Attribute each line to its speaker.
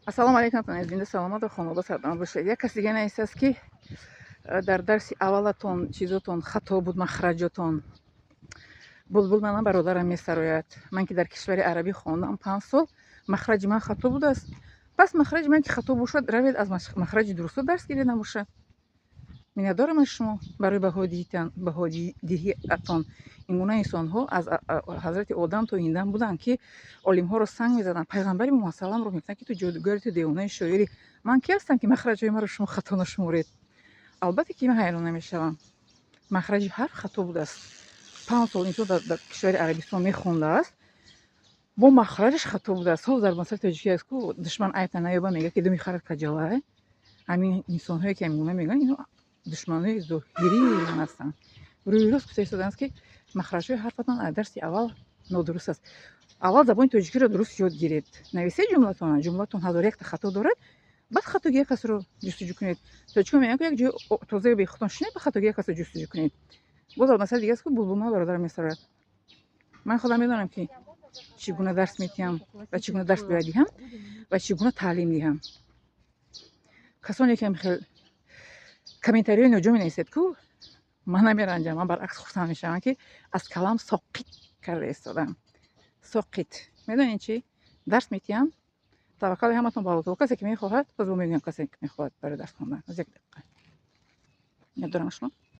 Speaker 1: Ассалому алайкум, зинда, саломат ва хонавода сарбаланд бошед. Як кас дига нависааст, ки дар дарси аввалатон чизотон хато буд, махраҷотон. Булбул манам бародарам месарояд. Ман ки дар кишвари арабӣ хондам 5 сол, махраҷи ман хато будааст. Пас махраҷи ман ки хато бошад, равед, аз махраҷи дурустро дарс гиред, набошад. Миннатдорам аз шумо барои баҳодиҳиатон. Ин гуна инсонҳо аз ҳазрати Одам то ин дам буданд, ки олимҳоро санг мезаданд. Пайғамбари муассаламро мегуфтанд, ки ту ҷодугари, ту девонаи шоирӣ. Ман ки ҳастам, ки махраҷҳои маро шумо хато нашуморед? Албатта ки ман ҳайрон намешавам. Махраҷи ҳарф хато будааст. 5 сол инсон дар кишвари Арабистон мехондааст, бо махраҷаш хато будааст. Ҳол дар масъалаи тоҷикӣ аст ку, душман айбта наёба, мега, ки думи харат каҷалай. Ҳамин инсонҳое, ки ҳамин гуна мегӯянд, ино душманои зоҳирии ман ҳастанд. Рӯи рост гуфта истодаанд, ки махраҷҳои ҳарфатон аз дарси аввал нодуруст аст. Аввал забони тоҷикиро дуруст ёд гиред, нависед ҷумлатона. Ҷумлатон ҳазор якта хато дорад. Баъд хатогии як касро ҷустуҷӯ кунед. Тоҷикон мегӯянд, ки як ҷои тозаи бехудтон шинед, ба хатогии як касро ҷустуҷӯ кунед. Боз масъала дига аст, ки булбулма бародарам месарояд. Ман худам медонам, ки чӣ гуна дарс метиҳам ва чӣ гуна дарс бояд диҳам ва чӣ гуна таълим диҳам. Касоне ки хел комментариҳои ноҷо менависед ку, ман намеранҷам, ман баръакс хурсанд мешавам, ки аз калам соқит карда истодам. Соқит медонед чӣ? Дарс метиҳам, таваккали ҳаматон ба Алло. Касе ки мехоҳад, боз бо мегӯям, касе ки мехоҳад барои дарс хондан. Аз як дақиқа медорам шумо.